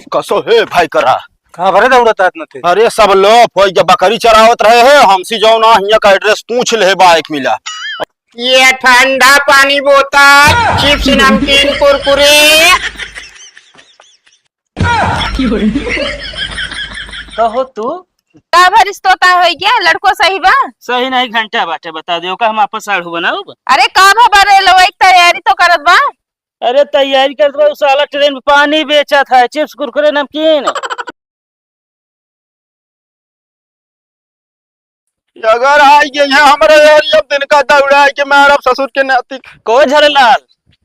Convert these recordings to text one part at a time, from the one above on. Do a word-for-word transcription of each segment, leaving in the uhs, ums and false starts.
कसो हे भाई करा। कहाँ भरे दौड़त आत न थे? अरे सब लोग होई जब बकरी चरावत रहे हैं, हमसे जौन आ हियाँ का एड्रेस पूछ ले बाइक मिला। ये ठंडा पानी बोतल, चिप्स, नमकीन, कुरकुरे। कहो तू। का भरिस तोता होई गया? लड़को सही बा? सही नहीं, घंटा बाटे, बता दे, ओका हम आपस साढ़ू बनाउब। अरे का भा बरे लवई तैयारी तो करत बा। अरे तैयारी करत बा, उ साला ट्रेन पे पानी बेचत है, चिप्स, कुरकुरे, नमकीन। अगर आई गई है हमारे यार, अब दिन का दौड़ा है कि मारब ससुर के नाती। को झरेलाल?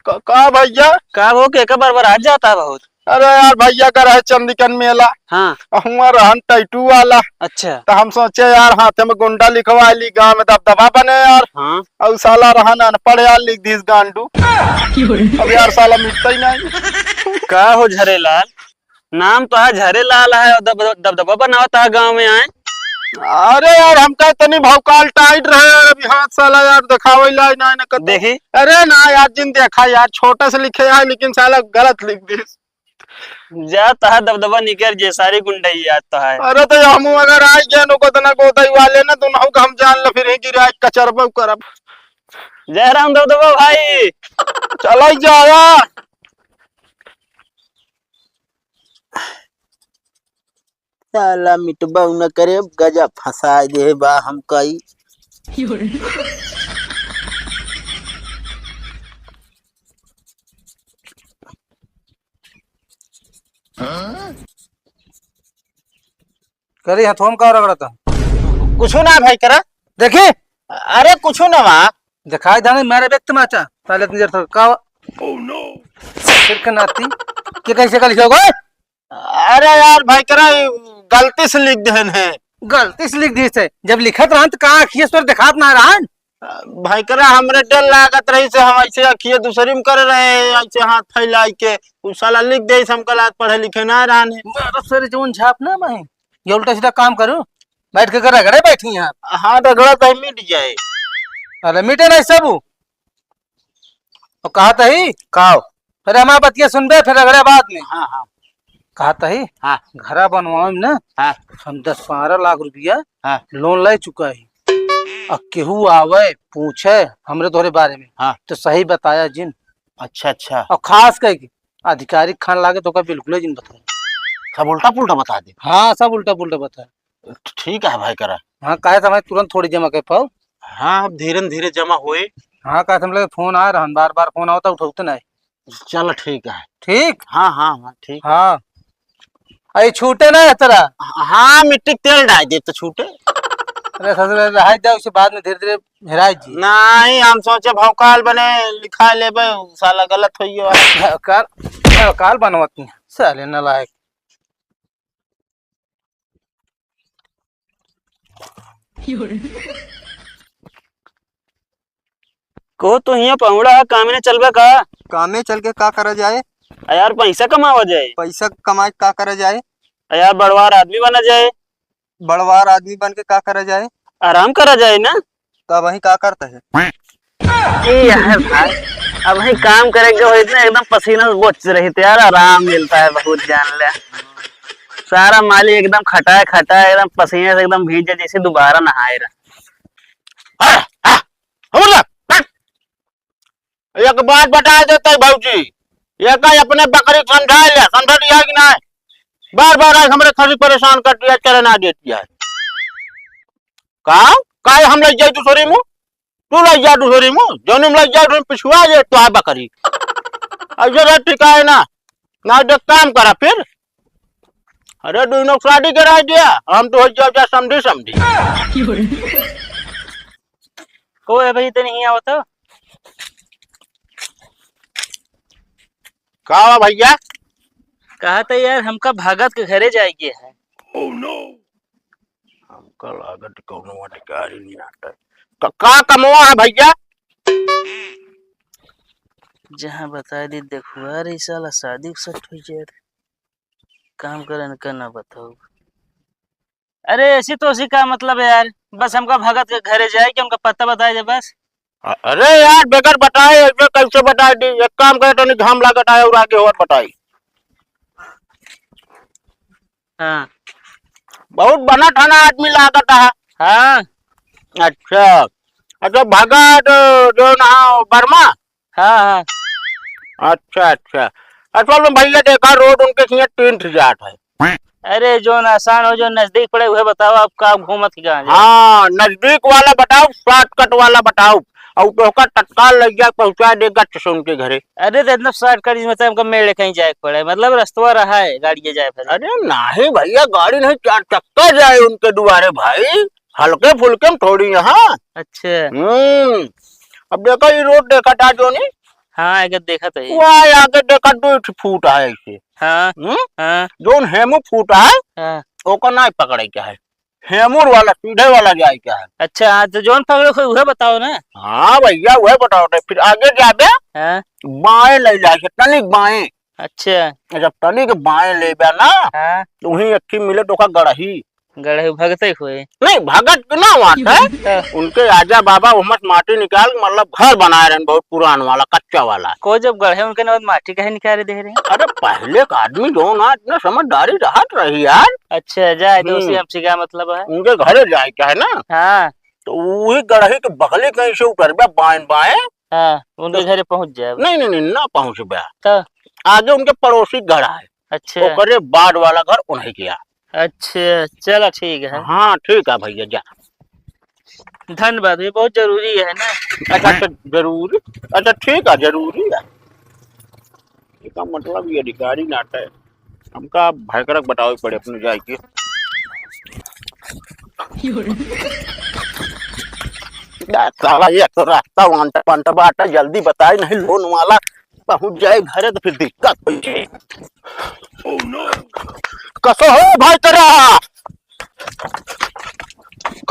का, का भैया? का हो के, के बरबरात जाता बहुत? अरे यार भैया का रहे चंदिकन मेला। हाँ। हुआ रहन टैटू वाला। अच्छा। तो हम सोचे यार हाथे में गुंडा लिखवा ली, गाँव में दबदबा बने यार। हाँ। और साला रहन अनपढ़ यार, लिख दीस गांडू। अब यार साला मिटता ही नहीं। का हो झरेलाल? नाम तो है झरेलाल है, दब-, दबदबा बनावत है गाँव में आए। अरे यार, हमका तनी भौकाल टाइट रहे यार, अभी हाथ साला यार देखावे ला ना, ना कत-, देखी। अरे ना यार, जिन देखा यार, छोटे से लिखे है, लेकिन साला गलत लिख दिस। जा तहा दबदबा निकर जे, सारी गुंडई याद तो है। अरे तो हमू अगर आई गए नो, को तना गोदई वाले ना, तो नहु का हम जान ल फिर ही गिरा कचरबो करब। जय राम दबदबा भाई। चलो जावा। साला मिटबा न करे, गजा फंसा दे बा हम कई। करे हथवा में का रगड़ता? कुछ ना भाई करा। देखी? अरे कुछ ना वा। दिखाई देने मेरे व्यक्ति में अच्छा। पहले तुझे तो का सिर के नाती। के कैसे कर लिखोगे? अरे यार भाई करा, गलती से लिख देहन है। गलती से लिख दिए से? जब लिखत रहन तो का अखिए से तोर दिखात ना रहन? भाई करा, हमरे डर लागत रही से हम ऐसे अखिए दूसरी में करे रहे, ऐसे हाथ फैलाई के। उ साला लिख दे से हमका लात पढ़े लिखे ना रहन है। मारो सर जौन झाप ना मैं। ये उल्टा सीधा काम करू, बैठ के कर रगड़े बैठी यहाँ। हाँ, रगड़ा तो मिट जाए। अरे मिटे नहीं सब। और कहा तही? काव? फिर हमार बतिया सुनबे, फिर रगड़े बाद में। हाँ, हाँ। कहा तही? हाँ। घरा बनवावे में ना, हाँ। हम दस बारह लाख रुपया हाँ। लोन ले चुका ही। अब केहू आवे, पूछे हमरे तोहरे बारे में, हाँ। तो सही बताया जिन। अच्छा, अच्छा। और खास करके अधिकारी खान लागे तो का बिल्कुल जिन बताया। सब उल्टा पुल्टा बता दे। हाँ, सब उल्टा पुल्टा बताया। ठीक है भाई करा। हाँ, काहे समय तुरंत थोड़ी जमा कर पाओ। हाँ, अब धीरे धीरे जमा होए। हाँ, काहे समय लगे फोन आ रहन, बार बार फोन आवता, उठौते नहीं। चल ठीक है। ठीक? हाँ, हाँ, हाँ, ठीक। हाँ। अरे छूटे ना है तेरा। हाँ, मिट्टी के तेल डाल दे तो छूटे। अरे ससुर, रहाई दे, उसे बाद में धीरे धीरे हेराई जी। नहीं, हम सोचे भौकाल बने, लिखा लेबे, साला गलत होइयो। भौकाल, भौकाल बनवत नहीं, साले नालायक। को तो हियाँ पहुड़ा है, कामे ने चलबे का? कामे चल के का करा जाए? आ यार, पैसा कमावा जाए। पैसा कमाए का करा जाए? आ यार, बड़वार आदमी बना जाए। बड़वार आदमी बन के का करा जाए? आराम करा जाए ना। तो अब वही का करता है? ई है भाई, अब वही काम करे के होइत ना, एकदम पसीना से बोच रही थे यार, आराम मिलता है बहुत, जान ले। सारा मालिक एकदम खटाए खटाए, एकदम पसीने से एकदम भीज जाए, जैसे दोबारा नहाए रहा। हाँ, हाँ, हमला, हट। एक बात बता देते भौजी, ये का अपने बकरी समझा ले, समझ लिया कि नहीं? बार बार आज हमरे खसी परेशान कर दिया, चले ना देती है। का? काहे हम लग जाए दूसरी मुँह? तू लग जा दूसरी मुँह, जौनी में लग जाए, तू पिछुआ जाए तो आ बकरी। ऐसे रह टिकाए ना, ना देख काम करा फिर। अरे दोनों शादी करा दिया, हम तो हो जाओ जा समझी समझी। को है भाई, तनी हियाँ आवत हो। का हुआ भैया? कहा था यार, हमका भगत के घरे जाए के है। Oh no! हमका लागत कौनो अधिकारी नहीं आता। का, का कमवा है भैया? जहाँ बता दी देखुआ रे साला, शादी उकसठ हुई जाए। काम करन का ना बताओ। अरे ऐसी तो उसी का मतलब है यार, बस हमका भगत के घरे जाए के उनका पता बताए दे बस। अ-, अरे यार, बेगर बताए, ऐसे कैसे बताए दी? एक काम करे, तनी घाम लागत आए और आगे और बताई। हाँ। बहुत बनत है ना आदमी लागत है। हाँ। अच्छा, अच्छा, भगत जो ना वर्मा। हाँ, हाँ। अच्छा, अच्छा। असल में भैया देखा, रोड उनके हियाँ तीन ठे जात है। अरे, जौन आसान हो, जौन नजदीक पड़े, उहे बताओ, आप का घूमत ही कहाँ जाए? हाँ, नजदीक वाला बताओ, शॉर्टकट वाला बताओ, और तो ओकर तत्काल लग जा, पहुँचा दे गच से उनके घरे। अरे, तो इतना शॉर्टकट, इसमें तो हमका मेड़ कहीं जाए के पड़े, मतलब रस्तवा रहा है, गाड़िए जाए फिर। अरे नहीं भैया, गाड़ी नहीं, चार चक्का जाए उनके दुआरे भाई। हल्के फुल्के में थोड़ी यहाँ। अच्छा। हम्म। अब देखो, ये रोड देखा था जो नहीं? हाँ, आगे देखा था ये। वह आगे देखा, दो ठो फूट है ऐसे। हाँ। हम्म? हाँ। जोन हेमू फूट है, हाँ। ओकर ना पकड़े के है। हेमूर वाला, सीधे वाला जाए के है। अच्छा, हाँ, तो जोन पकड़े कोई उहे बताओ ना। हाँ भैया, उहे बताओ थे। फिर आगे जाबे, हाँ। बाएं ले जाए के, तनिक बाएं। अच्छा। जब तनिक बाएं लेबे ना, हाँ। तो वहीं अच्छी मिले तो का गड़ही। गड़ही भगते हुए। नहीं, भगत के ना बात है। हाँ। उनके आजा बाबा ओहमत माटी निकाल के, मतलब, घर बनाए रहन बहुत पुरान वाला, कच्चा वाला। को जब गढ़े उनके ना माटी काहे निकाले दे रहे? अरे, पहले का आदमी जो ना इतना समझदारी रहत रही यार। अच्छा, जाए तो उसे हम्म। हमसे क्या मतलब है? उनके घरे जाए के है ना? हाँ। तो वही गढ़ही के बगले कहीं से उतरबे बाएं बाएं। हाँ, उनके तो घरे पहुँच जाए। नहीं, नहीं, नहीं, ना पहुँचबे। तो? आगे उनके पड़ोसी घर है। अच्छा। ओकरे बाद वाला घर उन्हीं के यहाँ। अच्छा, चला ठीक है। हाँ, ठीक है भैया, जा। धन्यवाद, ये बहुत जरूरी है ना। अच्छा, अच्छा, जरूरी? अच्छा, ठीक है, जरूरी है। एका मतलब ये अधिकारी नाटा है। हमका भयकरक बतावे पड़े अपने जाए के। ना साला, ये तो रास्ता वांटा पंटा बाटा, जल्दी बताए, नहीं लोन वाला पहुंच जाए घरे तो फिर दिक्कत हो जाए। कसो हो भाई करा,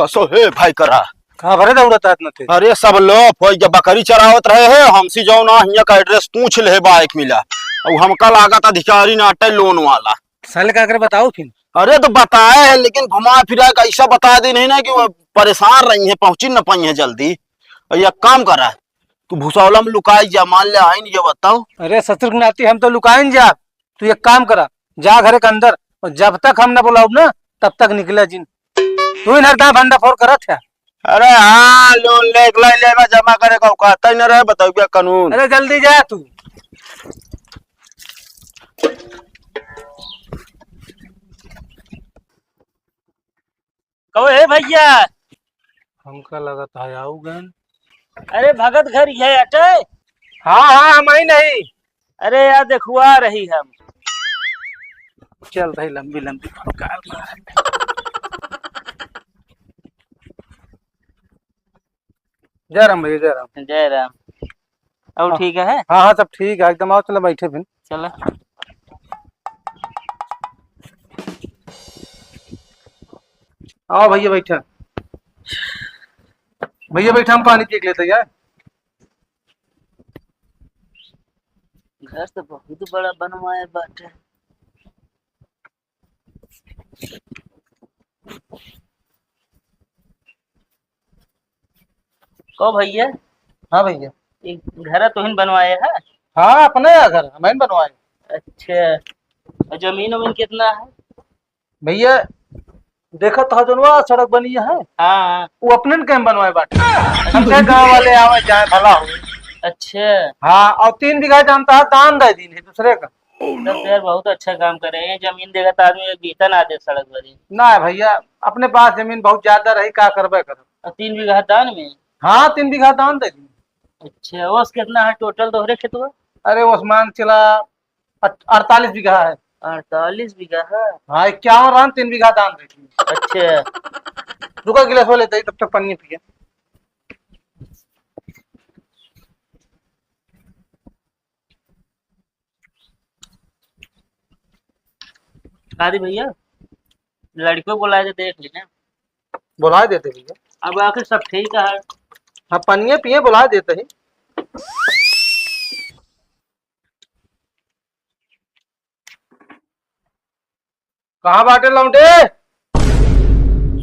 कसो हे भाई करा। कहाँ भरे दौड़त आत न थे? अरे सब लोग हो, जब बकरी चरावत रहे हैं, हमसे जौन आ हियाँ का एड्रेस पूछ ले, बाइक मिला। और हमका लागत अधिकारी नाटे लोन वाला। साले का करे बताओ फिर। अरे तो बताए है, लेकिन घुमा फिरा के ऐसा बता दे नहीं ना कि वो परेशान रही है, पहुँची न पाई है जल्दी। और ये काम करा, तू भुसौला में लुकाई जा, मान ले आई नहीं, ये बताओ। अरे ससुर के नाती हम तो लुकाइन जा, तू एक काम करा, जा घरे के अंदर, और जब तक हम ना बुलाउब ना, तब तक निकले जिन। तू ही हरदम भंडा फोर करत है। अरे हाँ, लोन ले, ले, लेबा जमा करे का औकात ही न रहे, बताओ क्या कानून। अरे जल्दी जा तू। कहो, "हे भैया।" हमका लगत है आऊ गन। अरे भगत घर ये अटे? हाँ, हाँ, हम आई नहीं। अरे यार, देखुआ रही हम। चल रही लंबी लंबी फुलकार मार। जय राम भैया, जय राम। जय राम। और हाँ। ठीक है? हाँ, हाँ, सब ठीक है एकदम। आओ, चलो बैठे फिर। चलो। आओ भैया, बैठा। भैया, बैठा, हम पानी पी के लेते यार। घर तो बहुत बड़ा बनवाए बाटे। कहो भैया। हाँ भैया। ये घर तुहिन बनवाए है? हाँ, अपने है घर, हम ही बनवाए। अच्छा, और जमीन उमीन कितना है? भैया, देखत हो जौन वा सड़क बनी है? हाँ, हाँ। वो अपने न कहीं बनवाए बाटे। हम कहे गाँव वाले आवे जाए, भला हो। अच्छा। हाँ, और तीन बीघा जानता है, दान दे दीन है दूसरे का। तब तो यार बहुत अच्छा काम करे हैं, जमीन देगा तो आदमी एक बीता ना दे सड़क भरी। ना भैया, अपने पास जमीन बहुत ज्यादा रही, का करबे करब। और तीन बीघा दान में? हाँ, तीन बीघा दान दे दी। अच्छा, ओस कितना है टोटल तोहरे खेतवा? अरे, ओस मान चला, अठ-, अड़तालीस बीघा है। अड़तालीस बीघा है? हाँ, इक्यावन रहा, तीन बीघा दान दे दी। अच्छा। रुका, गिलास वो लेते ही, तब तक पानी पिए। अरे भैया, लड़कियों को बुलाए के देख लेना। बुलाए देते भैया। अब आखिर सब ठीक है। हाँ, पनिया पिए, बुलाए देते ही। कहाँ बाटे लौंडे?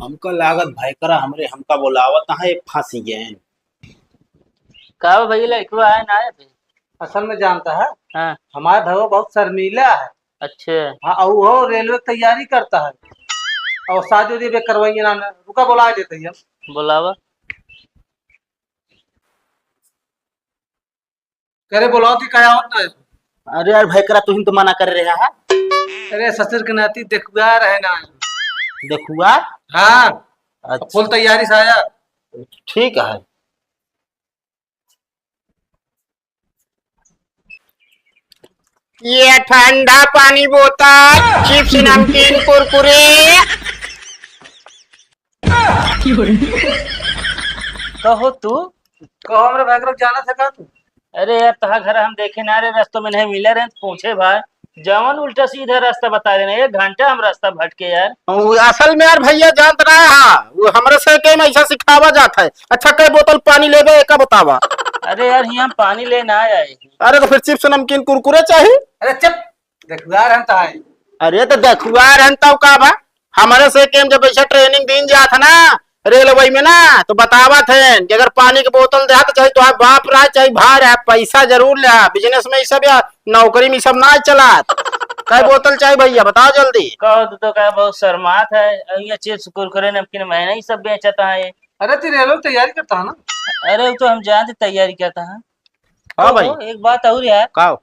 हमका लागत भाई करा हमरे, हमका बुलावत है, फंसी गए। का बा भैया, लड़कवा आए ना आए थे? असल में जानता है, हाँ। हमारे भैया बहुत शर्मीला है, अच्छा। हाँ, और वो रेलवे की तैयारी करता है। और शादी उदी भी करवाएंगे ना, ना। रुका, बुला देते हैं हम। बुलावा। करे बुलाओ कि क्या होता है? अरे यार, भाई करा तुहिन तो मना कर रहा है। अरे ससुर के नाती देखुआ रहे ना। देखुआ? हाँ। अच्छा। फुल तैयारी से आया। ठीक है। ये ठंडा पानी बोतल, चिप्स, नमकीन, कुरकुरे। कहो तू। कहो, हमरे भाई के जाना था का तू? अरे यार, तहा घर हम देखे ना रे, रस्तों में नहीं मिले रहे, तो पूछे भाई, जवन उल्टा सीधा रास्ता बता देना। एक घंटा हम रास्ता भटके यार। वो असल में यार भैया जानत रहा है, वो हमरे से के में ऐसा सिखावा जात है। अच्छा, कई बोतल पानी लेबे, एका बतावा। अरे यार, हियाँ हम पानी ले ना आए। अरे तो फिर चिप्स, नमकीन, कुरकुरे चाही? अरे चुप, देखुआ रहन तहाई। अरे तो देखुआ रहन तउ का बा? हमरे से के में जब ऐसा ट्रेनिंग दीन जात है ना रेलवे में ना, तो बतावत है कि अगर पानी की बोतल देहा तो चाहे तोहार बाप रहा चाहे भाई रहा, पैसा जरूर ले। बिजनेस में ई सब या नौकरी में ई सब ना चलात। कै बोतल चाही भैया, बताओ जल्दी। कहो तो, तो का बहुत शर्मात है, अब ये चिप्स कुरकुरे नमकीन महीना ही सब बेचता है। अरे तू रेलवे की तैयारी करता है ना? अरे वो तो हम जानते तैयारी करता है। हाँ भाई। ओहो, एक बात और यार। का?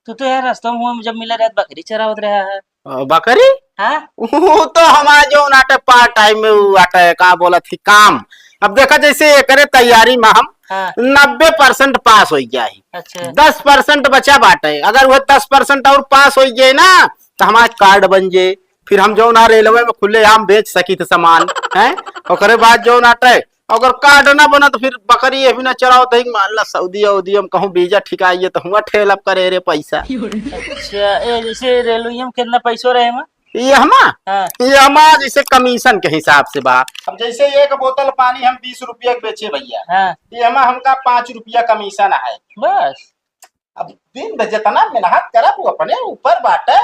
तू तो यार रास्ता में जब मिला रहे बकरी चरावत रहा है। अ, बकरी? हाँ? वो तो हमार जो नाटे पार्ट टाइम में वो आटे, का बोलत ही काम। अब देखा जैसे एकरे तैयारी में हम हाँ। नब्बे परसेंट पास होइ गया ही। अच्छा। दस परसेंट बचा बाटे। अगर वो दस परसेंट और पास होइ जाए ना, तो हमार कार्ड बन जाए। फिर हम जो ना रेलवे में खुले आम बेच सकी थे सामान, हैं? ओकरे बाद जो नाटे अगर कार्ड ना बना तो फिर बकरी ये भी ना चराओ, तो मान ला सऊदी अऊदी हम कहूँ वीजा ठिकाइए तो हुआ ठेल अब करे रे पैसा। अच्छा, ए, जैसे रेलवे में कितना पैसो रहे मा? ये हमा? हाँ। ये हमा जैसे कमीशन के हिसाब से बा। अब जैसे एक बोतल पानी हम बीस रुपया के बेचे भैया, हाँ। ये हमा हमका पाँच रुपया कमीशन है। बस। अब दिन भर जितना मेहनत करब, वो अपने ऊपर बाटे।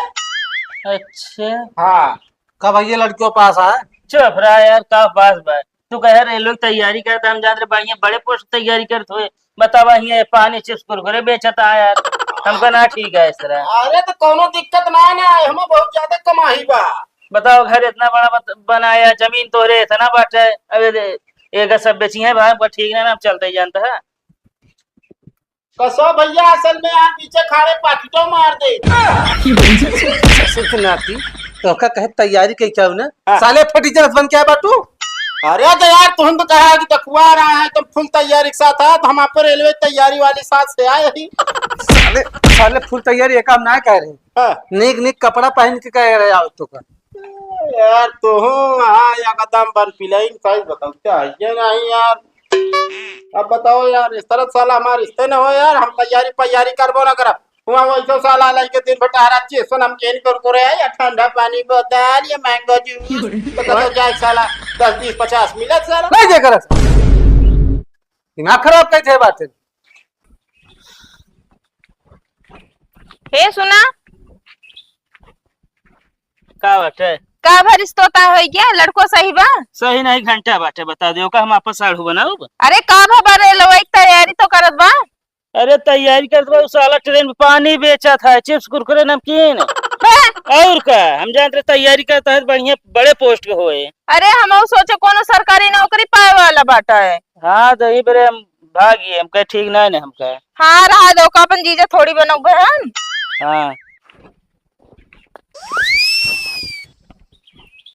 अच्छा। हाँ। का भैया लड़कियों पास आए? चुप रहा यार, का पास बा? तू कहे रेलवे की तैयारी करत, हम जात रहे बढ़िया बड़े पोस्ट की तैयारी करत हुए। बतावा, हियाँ ये पानी, चिप्स, कुरकुरे बेचत आ यार, हमका ना ठीक है इस तरह। अरे तो कौनो दिक्कत ना है ना, हमें बहुत ज्यादा कमाई बा। बताओ, घर इतना बड़ा बत-, बनाया, जमीन तोहरे इतना बाटे, अब ये दे, ये सब बेची है भाई, हमका ठीक ना, ना, हम चलते ही जानता है। कसो भैया, असल में यार पीछे खाड़े पाकिटो मार दे। ससुर के नाती, तोहका कहे तैयारी के क्या ना? हाँ। साले फटी जरत बन के आए बा तू? अरे तो यार, तुम तो कहा कि तकुआ रहा है, तुम फुल तैयारी के साथ आए, तो हम आपको रेलवे तैयारी वाली साथ से आए ही। साले, साले फुल तैयारी एक काम ना कह रहे। हाँ। नीक नीक कपड़ा पहन के कह रहे आओ तो का। यार, तो हो, हाँ, एकदम बन पिलाइन साइज बताओ, क्या है ये नहीं यार। अब बताओ यार, इस तरह साला हमार रिश्ते न हो यार, हम तैयारी पैयारी करबो ना करब। हुआ वैसो साला लइके दिन भर टहरा चिप्स, नमकीन, कुरकुरे या ठंडा पानी बोतल या मैंगो जूस। पता तो जाए साला दस, बीस, पचास मिलत साला। नहीं दे करत। दिमाग खराब कैसे बात है? हे सुना। का बाटे? का भा रिश्तोता होइ गया? लड़को सही बा? सही नहीं, घंटा बाटे, बता दे, ओका हम आपन साढ़ू बनाउब? अरे का भा बा रे, लवई के तैयारी तो करत बा। अरे तैयारी करत बा, उ साला ट्रेन में पानी बेचत है, चिप्स, कुरकुरे, नमकीन। बे! और का, हम जानत रहे तैयारी करत है बढ़िया बड़े पोस्ट के होए। अरे हमहू सोचे कोनो सरकारी नौकरी पाए वाला बाटा है। हाँ, तो ई बेरे हम भागी, हमका ठीक नहीं ने हमका। हाँ, रहा दो, का अपन जीजा थोड़ी बनउबे हम। हाँ।